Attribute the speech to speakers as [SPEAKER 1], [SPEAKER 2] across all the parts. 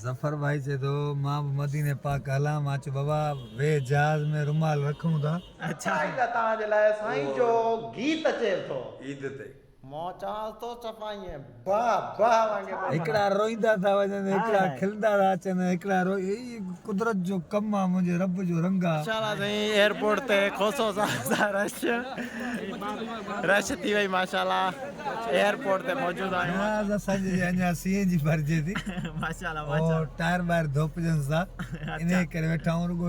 [SPEAKER 1] ظفر ڀائي چئي ٿو مان به مديني پاڪ هلان، مان چيو بابا ويهه جهاز ۾ رومال رکون ٿا.
[SPEAKER 2] سرپرائز آ توهان جي لاء سائين جو گيت اچي ٿو.
[SPEAKER 1] عيد تي.
[SPEAKER 2] مون چوانس ٿو صفا ائين باهه باهه وانگي پيو
[SPEAKER 1] هڪڙا روئيندا ٿا وڃن هڪڙا کلندا ٿا اچن هڪڙا روئي هي قدرت جو ڪم آ منهنجي رب جو رنگ آ.
[SPEAKER 2] ماشاءالله سائين ايئرپورٽ تي کوسو صاحب سان رش رش ٿي وئي ماشاءالله ايئرپورٽ تي موجود آهيون.
[SPEAKER 1] جهاز اسان جي اڃا سي اين جي ڀرجي ٿي
[SPEAKER 2] ماشاءالله ماشاءالله
[SPEAKER 1] او ٽائر ٻائر ڌوپجنس ٿا انهي ڪري ويٺا آهيون رڳو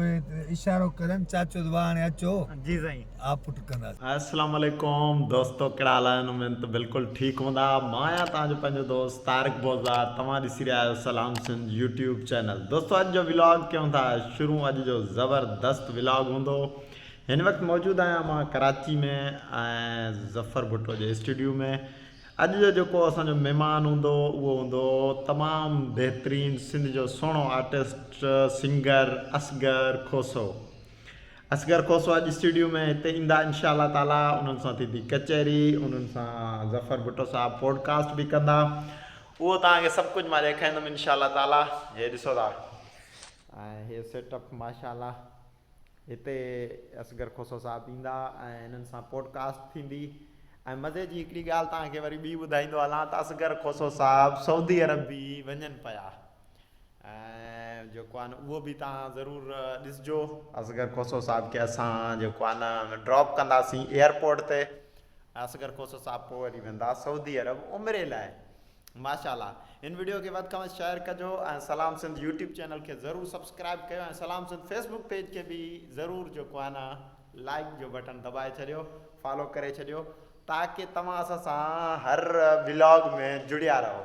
[SPEAKER 1] اشارو ڪرين چاچو ته واهه هاڻي اچو.
[SPEAKER 2] جي سائين.
[SPEAKER 1] آپ پٽ ڪنداسين.
[SPEAKER 2] السلام عليڪم دوستو ڪهڙا حال آهن اميد ته بلڪل ٺيڪ هوندا مان آهيان توهان جو پنهنجو دوست طارق بوزدار توهان ڏسي رهيا آهيو سلام سنڌ يوٽيوب چينل دوستو اڄ جو ولاگ ڪيون ٿا شروع اڄ جو زبردست ولاگ هوندو هن وقت موجود آهيان مان ڪراچي ۾ ۽ ظفر ڀٽو جي اسٽوڊيو ۾ اڄ جو جيڪو اسان جو مهمان هوندو اهو هوندو تمام بهترين سنڌ جو سهڻو آرٽسٽ سنگر اصغر کوسو اصغر کوسو اڄ اسٽوڊيو ۾ هتي ايندا انشاء الله تعالي انهن سان ٿيندي ڪچهري انهن سان ظفر ڀٽو صاحب پوڊ ڪاسٽ به ڪندا اهو توهان کي سڀ ڪجهه مان ڏيکاريندم انشاء الله تعالي هي ڏسو ٿا ۽ هي سيٽ اپ ماشاء الله هتي اصغر کوسو صاحب ايندا ۽ انهن سان پوڊ ڪاسٽ ٿيندي ۽ مزي جي هڪڙي ڳالهه توهان کي وري ٻي ٻڌائيندو هلان ته اصغر کوسو صاحب سعودي عرب به وڃن پيا ۽ جيڪو آهي نه اهو به توهان ضرور ڏسجو. اصغر کوسو صاحب کي اسان جيڪو آهي نه ڊراپ ڪنداسين ايئرپورٽ تي اصغر کوسو صاحب پوء وري ويندا سعودي عرب عمري لاء ماشاء الله هن وڊيو کي وڌ کان وڌ شيئر ڪجو ۽ سلام سنڌ يوٽيوب چينل کي ضرور سبسڪرائب ڪيو ۽ سلام سنڌ فيسبوڪ پيج کي به ضرور جيڪو آهي نه لائڪ جو بٽن دٻائي ڇڏيو فالو ڪري ڇڏيو تاڪي توهان اسان سان هر ولاگ ۾ جڙيا رهو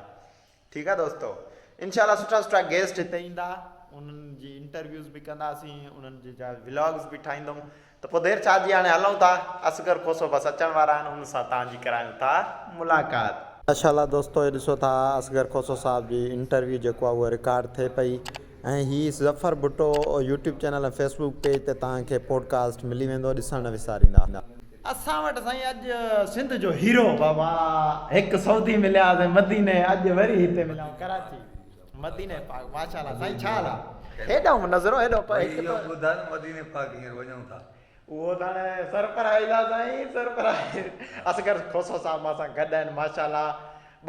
[SPEAKER 2] ٺيڪ آ دوستو انشاء الله سٺا سٺا گيسٽ هتي ايندا انهن جي انٽرويوز به ڪنداسين انهن جي جا ولاگز به ٺاهيندم ته پوء دير ڇا جي هاڻي هلون ٿا اصغر کوسو بس اچڻ وارا آهن ان سان توهان جي ڪرايون ٿا ملاقات. ماشاء الله دوستو هي ڏسو ٿا اصغر کوسو صاحب جي انٽرويو جيڪو آ اهو رڪارڊ ٿئي پئي ۽ هي Zafar Bhutto YouTube channel ۽ Facebook page تي توهان کي پوڊڪاسٽ ملي ويندو ڏسڻ نه وساريندا. اسان وٽ سائين اڄ سنڌ جو هيرو بابا هڪ سعودي ملياسين مديني اڄ وري هتي مليا ڪراچي مديني پاڪ ماشاءالله سائين ڇا حال آ هيڏانهن نظرو هيڏو
[SPEAKER 1] ڀائي اهو ٻڌاء نه مديني پاڪ هينئر وڃون ٿا.
[SPEAKER 2] اهو ته هاڻي سرپرائز آ سائين سرپرائز اصغر کوسو صاحب مان سان گڏ آهن ماشاءالله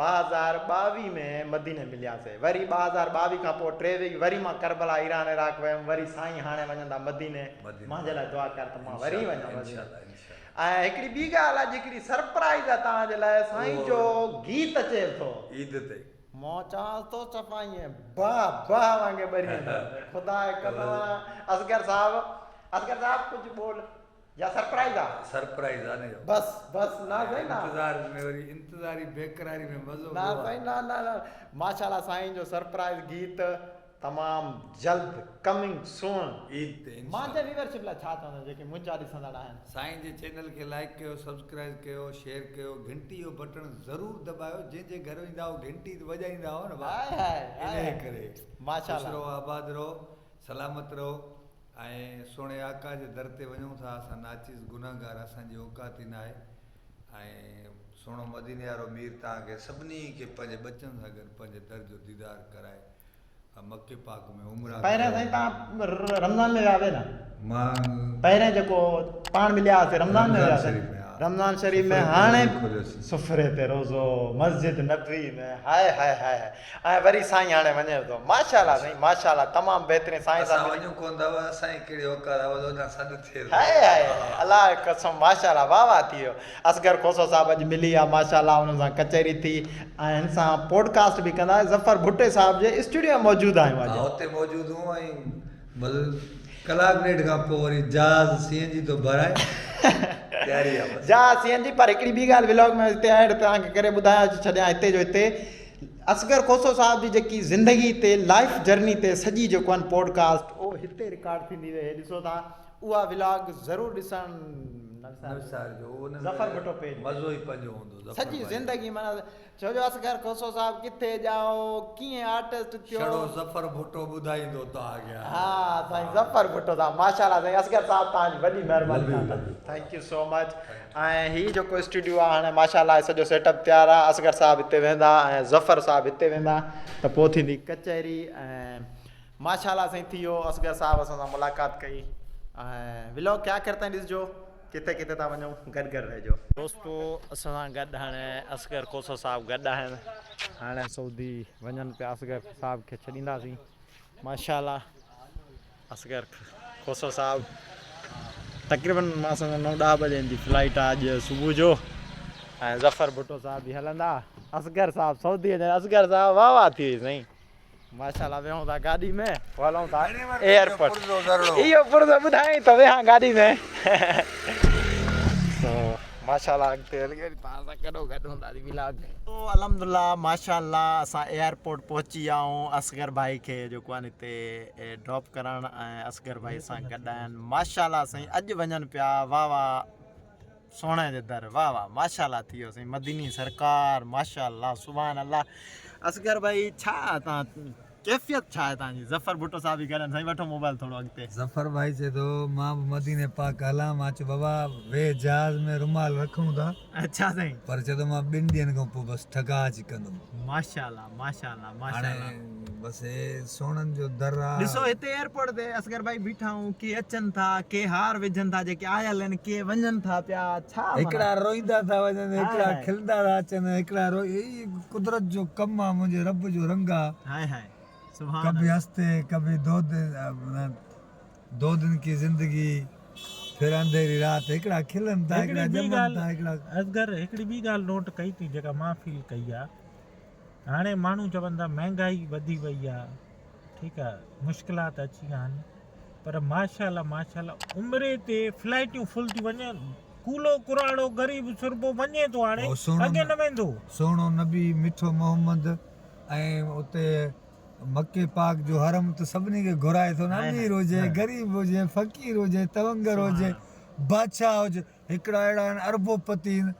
[SPEAKER 2] 2022 ۾ مديني ملياسي وري 2022 کان پوء 23 وري مان ڪربلا ايران عراق ويم وري سائين هاڻي وڃن ٿا مديني مانجي لاء دعا ڪر ته مان وري وڃان مديني ۽ هڪڙي ٻي ڳالهه اڄ هڪڙي سرپرائز آ توهان جي لاء سائين جو گيت اچي ٿو
[SPEAKER 1] عيد تي.
[SPEAKER 2] مون چوانس ٿو صفا ائين باهه باهه وانگي ٻري ويندو خدا جي قسم اصغر صاحب اصغر صاحب ڪجهه ٻول. يا سرپرائز آ.
[SPEAKER 1] سرپرائز آ نه اهو.
[SPEAKER 2] بس بس نه سائين نه.
[SPEAKER 1] انتظار ۾ وري انتظاري بيقراري ۾ مزو
[SPEAKER 2] نه سائين نه نه نه ماشاءالله سائين جو سرپرائز گيت تمام جلد ڪمنگ سون.
[SPEAKER 1] عيد تي انشاء
[SPEAKER 2] مان جي ويورشپ لاء ڇا چوندين جيڪي منهنجا ڏسندڙ آهن.
[SPEAKER 1] سائين جي چينل کي لائيڪ ڪيو سبسڪرائيز ڪيو شيئر ڪيو گهنٽي جو بٽڻ ضرور دٻايو جنهن جي گهر ويندا آهو گهنٽي ته وڄائيندا آهو نه ڀاء
[SPEAKER 2] هاء هاء
[SPEAKER 1] انهي ڪري
[SPEAKER 2] ماشاءالله
[SPEAKER 1] خوش رهو آباد رهو سلامت رهو ۽ سهڻي آقا جي در تي وڃون ٿا اسان ناچيز گنهگار اسان جي اوقات ئي ناهي ۽ سهڻو مديني وارو مير توهان کي سڀني کي پنهنجي ٻچن سان گڏ پنهنجي در جو ديدار ڪرائي ۽ مڪي پاڪ ۾ عمره
[SPEAKER 2] پهريان سائين
[SPEAKER 1] ڪرائي.
[SPEAKER 2] توهان رمضان ۾ ويا هئا نه؟
[SPEAKER 1] مان
[SPEAKER 2] پهريان جيڪو پاڻ مليا هئاسين رمضان ۾
[SPEAKER 1] رمضان
[SPEAKER 2] ويا هئاسين
[SPEAKER 1] شريف ۾ ها
[SPEAKER 2] رمضان شريف ۾
[SPEAKER 1] سفري تي
[SPEAKER 2] هاڻي
[SPEAKER 1] روزو کوليوسين.
[SPEAKER 2] سفري تي روزو مسجد نبوي ۾ هاء هاء هاء هاء ۽ وري سائين هاڻي وڃي ٿو. ماشاءالله سائين ماشاءالله تمام بهترين سائين
[SPEAKER 1] اسان
[SPEAKER 2] سان ملي.
[SPEAKER 1] وڃون ڪون ٿا اسان جي ڪهڙي اوقات آ بس اوڏانهن سڏ ٿئي ٿو.
[SPEAKER 2] هاء هاء الله جو قسم ماشاءالله واه واه ٿي ويو اصغر کوسو صاحب اڄ ملي آ ماشاءالله انهن سان ڪچهري ٿي ۽ هن سان پوڊڪاسٽ به ڪندا ظفر ڀٽي صاحب جي اسٽوڊيو ۾ موجود آهيون اڄ.
[SPEAKER 1] ها اتي موجود هون ۽ بس ڪلاڪ ڏيڍ کان پوء وري جهاز سي اين جي ٿو ڀرائي تياري آ بس.
[SPEAKER 2] جهاز سي اين جي پر هڪڙي ٻي ڳالهه ولاگ ۾ هتي ايڊ توهان کي ڪري ٻڌايان ڇڏيان هتي جو هتي اصغر کوسو صاحب جي جيڪي زندگي تي لائف جرني تي سڄي جيڪو آهن پوڊ ڪاسٽ اهو هتي رڪارڊ ٿيندي وئي هي ڏسو ٿا اها ولاگ ضرور ڏسڻ نه
[SPEAKER 1] نه وسارجو ان ۾
[SPEAKER 2] ظفر ڀٽو پيج
[SPEAKER 1] مزو ئي پنهنجو هوندو ظفر
[SPEAKER 2] سڄي
[SPEAKER 1] ڀائي
[SPEAKER 2] زندگي معنيٰ ڇو جو اصغر کوسو صاحب ڪٿي ڄائو ڪيئن آرٽسٽ ٿيو
[SPEAKER 1] ڇڙو ظفر ڀٽو ٻڌائيندو توهان کي هاڻي.
[SPEAKER 2] ها سائين ظفر ڀٽو صاحب ماشاءالله سائين اصغر صاحب توهان جي وڏي مهرباني thank you سو مچ ۽ هي جيڪو اسٽوڊيو آهي هاڻي ماشاءالله سڄو سيٽ اپ تيار آهي اصغر صاحب هتي ويهندا ۽ ظفر صاحب هتي ويهندا ته پوء ٿيندي ڪچهري ۽ ماشاءالله سائين ٿي ويو اصغر صاحب اسان سان ملاقات ڪئي ۽ ولاگ کي آخر تائين ڏسجو ڪٿي ڪٿي ٿا وڃون گڏ گڏ رهجو. دوستو اسان سان گڏ هاڻي اصغر کوسو صاحب گڏ آهن. هاڻي سعودي وڃن پيا اصغر صاحب کي ڇڏينداسين ماشاءالله اصغر کوسو صاحب تقريبن مان سمجهان نو ڏهه بجي جي فلائيٽ آ اڄ صبح جو ۽ ظفر ڀٽو صاحب به هلندا اصغر صاحب سعودي وڃن اصغر صاحب واه واه ٿي وئي سائين. ماشاءالله ويهون ٿا گاڏي ۾ پوء هلون ٿا ايئرپورٽ اهو پرزو ٻڌائين ته ويهان گاڏي ۾ سو ماشاءالله اڳتي هلي وري توهان سان گڏو گڏ هونداسين ولاگ ۾ تو الحمدلله ماشاءالله اسان ايئرپورٽ پهچي ويا آهيون اصغر ڀائي کي جيڪو آهن هتي ڊراپ ڪرڻ ۽ اصغر ڀائي اسان گڏ آهن ماشاءالله سائين اڄ وڃن پيا واه واه سهڻي جي در واه واه ماشاءالله ٿي ويو سائين مديني سرڪار ماشاءالله سبحان الله اصغر ڀائي ڇا تان ڪيفيت ڇا آهي تان جي ظفر ڀٽو صاحب به گڏ آهن سائين وٺو موبائل ٿورو اڳتي.
[SPEAKER 1] ظفر ڀائي چئي ٿو مان به مديني پاڪ هلان مان چيو بابا ويهه جهاز ۾ رومال رکون ٿا.
[SPEAKER 2] اڇا سائين.
[SPEAKER 1] پر چئي ٿو مان ٻن ڏينهن کان پوء بس ٺڪاء اچي ڪندم.
[SPEAKER 2] ماشاءالله ماشاءالله ماشاءالله.
[SPEAKER 1] هاڻي بس هي سهڻن جو در آ.
[SPEAKER 2] ڏسو هتي ايئرپورٽ تي اصغر ڀائي بيٺا آهيون ڪي اچن ٿا ڪي هار وجهن ٿا جيڪي آيل آهن ڪي وڃن ٿا پيا ڇا معنيٰ.
[SPEAKER 1] هڪڙا روئيندا ٿا وڃن هڪڙا کلندا ٿا اچن هڪڙا روئي هي قدرت جو ڪم آ منهنجي رب جو رنگ آ.
[SPEAKER 2] هاء هاء سبحان
[SPEAKER 1] ڪڀي
[SPEAKER 2] الله.
[SPEAKER 1] هستي ڪڀي دو دو دن ڪي زندگي ڦر انڌيري رات هڪڙا کلن ٿا
[SPEAKER 3] هڪڙي
[SPEAKER 1] هڪڙا
[SPEAKER 3] ٻي
[SPEAKER 1] ڄمن
[SPEAKER 3] ڳالهه
[SPEAKER 1] ٿا هڪڙا.
[SPEAKER 3] اصغر هڪڙي ٻي ڳالهه نوٽ ڪئي ٿي جيڪا مان فيل ڪئي آ هاڻي ماڻهو چون ٿا مهنگائي وڌي وئي آ ٺيڪ آ مشڪلات اچي ويا آهن پر ماشاءالله ماشاءالله عمري تي فلائٽيون فل ٿي وڃن ڪولو ڪراڙو غريب سربو وڃي ٿو هاڻي اڳي نه ويندو.
[SPEAKER 1] سهڻو نبي مٺو محمد ۽ اتي مڪي پاڪ جو حرم ته سڀني کي گهرائي ٿو نه امير هجي غريب هجي فقير هجي تونگر هجي بادشاهه هجي هڪڙا اهڙا آهن اربو پتي آهن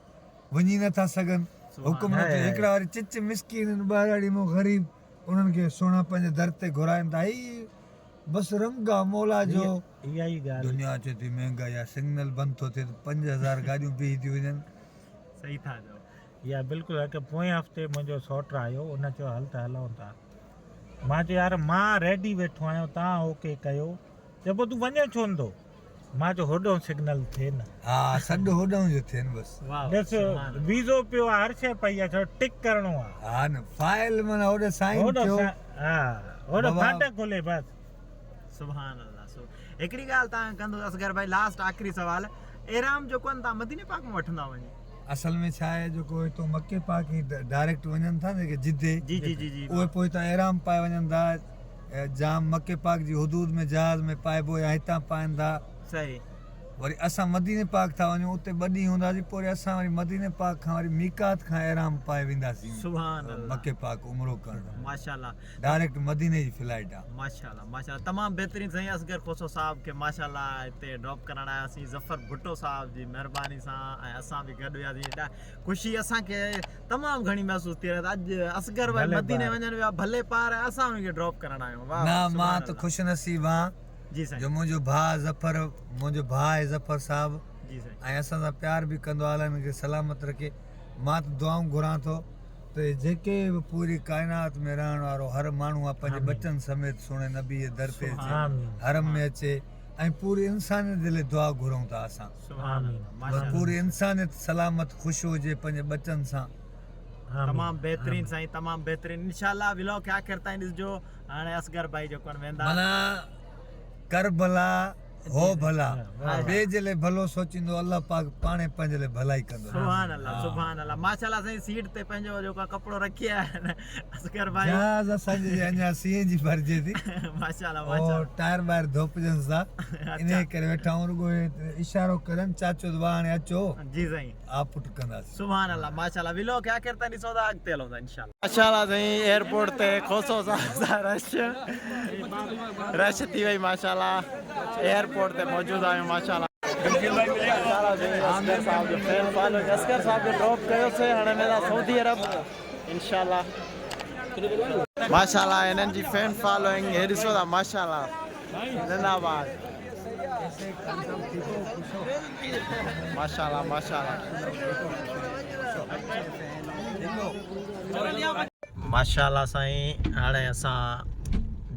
[SPEAKER 1] وڃي نٿا سگهن حڪم نٿو هڪڙا وري چچ مسڪين آهن ٻهراڙي مان غريب انهن کي سهڻا پنهنجي در تي گهرائن ٿا هي بس رنگ آ مولا جو دنيا چئي ٿي مهنگائي آ سگنل بند ٿو ٿئي ته 5000 گاڏيون بيهي ٿيون وڃن.
[SPEAKER 2] صحيح ٿا چئو.
[SPEAKER 3] يا بلڪل هڪ پوئين هفتي منهنجو سئوٽ آيو ان چيو هل ته هلون ٿا مان چيو يار مان ريڊي ويٺو آهيان تان اوڪي ڪيو چئي پوء تون وڃين ڇو نٿو مان چيو هوڏهون سگنل ٿئي نه.
[SPEAKER 1] ها سڏ هوڏهون جو ٿئي نه بس.
[SPEAKER 3] ڏس ويزو پيو آ هر شي پئي آ ڇڙو ٽڪ ڪرڻو آ.
[SPEAKER 1] ها نه فائل معنيٰ هوڏي سائن ٿيو.
[SPEAKER 3] ها هوڏو ڦاٽڪ کولي بس.
[SPEAKER 2] سبحان الله سو هڪڙي ڳالهه تان ڪندو اصغر ڀائي لاسٽ آخري سوال احرام جو ڪون تان مديني پاڪ مان وٺندا وڃي.
[SPEAKER 1] اصل ۾ ڇا آهي جيڪو هتو مڪي پاڪ هي ڊائريڪٽ وڃن ٿا نه جيڪي جدي
[SPEAKER 2] جي جي جي جي
[SPEAKER 1] اهي پوء هتان احرام پائي وڃن ٿا جام مڪي پاڪ جي حدود ۾ جهاز ۾ پائبو يا هتان پائن ٿا
[SPEAKER 2] صحيح
[SPEAKER 1] وري اسان مديني پاڪ ٿا وڃون اتي ٻه ڏينهن هونداسين پوء وري اسان وري مديني پاڪ کان وري ميقات کان احرام پائي وينداسين
[SPEAKER 2] سبحان الله
[SPEAKER 1] مڪي پاڪ عمرو ڪرڻ
[SPEAKER 2] ماشاءالله
[SPEAKER 1] ڊائريڪٽ مديني جي فلائيٽ آ.
[SPEAKER 2] ماشاءالله ماشاءالله تمام بهترين سائين اصغر کوسو صاحب کي ماشاءالله هتي ڊراپ ڪرڻ آياسين ظفر ڀٽو صاحب جي مهرباني سان ۽ اسان به گڏ هياسين ڏا خوشي اسان کي تمام گهڻي محسوس ٿي رهي ته اڄ اصغر ڀائي مديني وڃن ويا ڀلي پار ۽ اسان انهن کي ڊراپ ڪرڻ آيا آهيون واه
[SPEAKER 1] نه
[SPEAKER 2] واه
[SPEAKER 1] مان
[SPEAKER 2] سبحان
[SPEAKER 1] ته
[SPEAKER 2] الله
[SPEAKER 1] خوش نصيب آن
[SPEAKER 2] جي سائين
[SPEAKER 1] جو منهنجو ڀاء ظفر منهنجو ڀاء آهي ظفر صاحب
[SPEAKER 2] جي سائين
[SPEAKER 1] ۽ اسان سان پيار به ڪندو آهي الله هن کي سلامت رکي مان ته دعائون گهران ٿو ته جيڪي به پوري ڪائنات ۾ رهڻ وارو هر ماڻهو آ پنهنجي ٻچن سميت سهڻي نبي جي در تي اچي حرم ۾ اچي ۽ پوري انسانيت جي لاء دعا گهرون ٿا اسان بس پوري انسانيت سلامت خوش هجي پنهنجي ٻچن سان.
[SPEAKER 2] تمام بهترين سائين تمام بهترين انشاء الله ولاگ کي آخر تائين ڏسجو هاڻي اصغر ڀائي جو ڪون ويندا.
[SPEAKER 1] معنيٰ ڪربلا هو ڀلا ٻئي جي لاء ڀلو سوچيندو الله پاڪ پاڻهي پنهنجي لاء ڀلائي ڪندو.
[SPEAKER 2] سبحان الله سبحان الله ماشاءالله سائين سيٽ تي پنهنجو جيڪو ڪپڙو رکي آيا آهن اصغر ڀائي.
[SPEAKER 1] جهاز اسان جي اڃا سي اين جي ڀرجي ٿي
[SPEAKER 2] ماشاءالله ماشاءالله
[SPEAKER 1] ٽائر ٻائر ڌوپجنس ٿا انهي ڪري ويٺا آهيون رڳو اشارو ڪرن چاچو ته هاڻي اچو
[SPEAKER 2] جي سائين
[SPEAKER 1] آ پٽ ڪنداسين.
[SPEAKER 2] سبحان الله ماشاءالله ويلوگ کي آخر تائين ڏسو ٿا اڳتي هلون ٿا انشاءالله. ماشاءالله سائين ايئرپورٽ تي کوسو صاحب سان رش رش ٿي وئي ماشاءالله ايئر. ايئرپورٽ تي موجود آهيون ماشاءالله. اصغر صاحب جو فين فالوئنگ اصغر صاحب کي ڊراپ ڪيوسي هاڻي ويندا سعودي عرب انشاءالله. ماشاءالله هنن جي فين فالوئنگ هي ڏسو ٿا ماشاءالله زنده باد ماشاءالله ماشاءالله. ماشاءالله سائين هاڻي اسان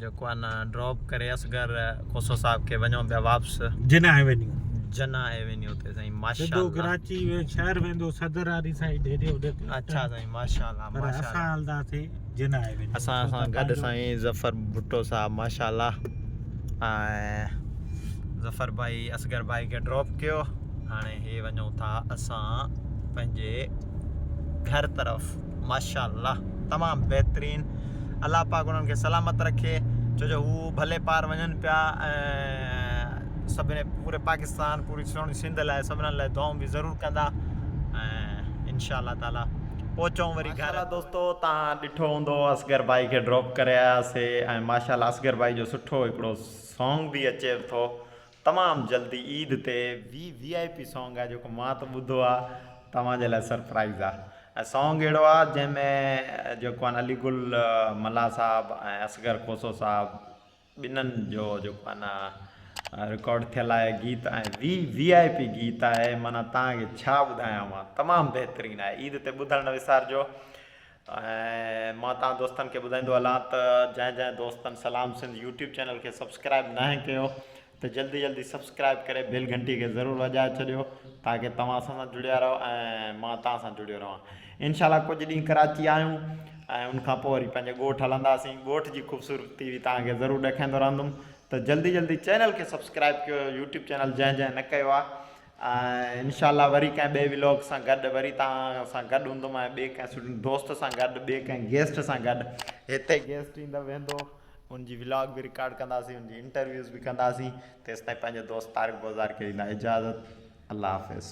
[SPEAKER 2] جيڪو آهي نه ڊراپ ڪري اصغر کوسو صاحب کي وڃون پيا واپس
[SPEAKER 3] جناح ايونيو
[SPEAKER 2] جناح ايونيو تي سائين
[SPEAKER 3] سڌو
[SPEAKER 2] ماشاءالله
[SPEAKER 3] ڪراچي شهر ويندو صدر واري سائيڊ هيڏي هوڏي
[SPEAKER 2] اڇا سائين ماشاءالله
[SPEAKER 3] پر
[SPEAKER 2] ماشاءالله
[SPEAKER 3] اسان هلنداسي جناح ايونيو
[SPEAKER 2] اسان
[SPEAKER 3] ڇو ته
[SPEAKER 2] سان گڏ
[SPEAKER 3] پنهنجو
[SPEAKER 2] سائين ظفر ڀٽو صاحب ماشاءالله ۽ ظفر ڀائي اصغر ڀائي کي ڊراپ ڪيو هاڻي هي وڃون ٿا اسان پنهنجي گهر طرف ماشاءالله تمام بهترين الله پاڪ انهن کي سلامت رکي ڇو جو هو ڀلي پار وڃن پيا ۽ سڀني پوري پاڪستان پوري سهڻي سنڌ لاء سڀنن لاء دعائون به ضرور ڪندا ۽ انشاء الله تعالي پهچون وري گهر. دوستو تان ڏٺو هوندو اصغر ڀائي کي ڊراپ ڪري آياسي ۽ ماشاءالله اصغر ڀائي جو سٺو هڪڙو سانگ به اچي ٿو تمام جلدي عيد تي وي وي آئي پي سانگ آهي جيڪو مان ته ٻڌو آ توهان جي لاء سرپرائز آ ۽ سانگ اهڙو آ جنهن ۾ جيڪو آ نه علي گل ملاح صاحب ۽ اصغر کوسو صاحب ٻنهن جو جيڪو آ نه رڪارڊ ٿيل آهي گيت ۽ وي وي آئي پي گيت آهي معنيٰ توهان کي ڇا ٻڌايان مان تمام بهترين آهي عيد تي ٻڌڻ نه وسارجو ۽ مان توهان دوستن کي ٻڌائيندو هلان ته جنهن جنهن دوستن سلام سنڌ يوٽيوب چينل کي سبسڪرائب ناهي ڪيو ته جلدي جلدي سبسڪرائب ڪري بيل گهنٽي کي ضرور وڄائي ڇڏيو تاڪه توهان اسان سان جڙيا رهو ۽ مان توهان سان جڙيو رهان انشاء الله ڪجهه ڏينهن ڪراچي آهيون ۽ ان کان پوء وري پنهنجي ڳوٺ هلنداسين ڳوٺ جي خوبصورتي به توهان کي ضرور ڏيکائيندو رهندم ته جلدي جلدي چينل کي سبسڪرائب ڪيو يوٽيوب چينل جنهن جنهن نه ڪيو آهي ۽ انشاء الله وري ڪنهن ٻئي ولاگ سان گڏ وري توهان سان گڏ هوندم ۽ ٻئي ڪنهن سٺي دوست سان گڏ ٻئي ڪنهن گيسٽ سان گڏ هتي گيسٽ ايندو ويندو ان جي ولاگ به رڪارڊ ڪنداسين ان جي انٽرويوز به ڪنداسين تيستائين پنهنجي دوست طارق بوزار کي ڏيندا اجازت الله حافظ.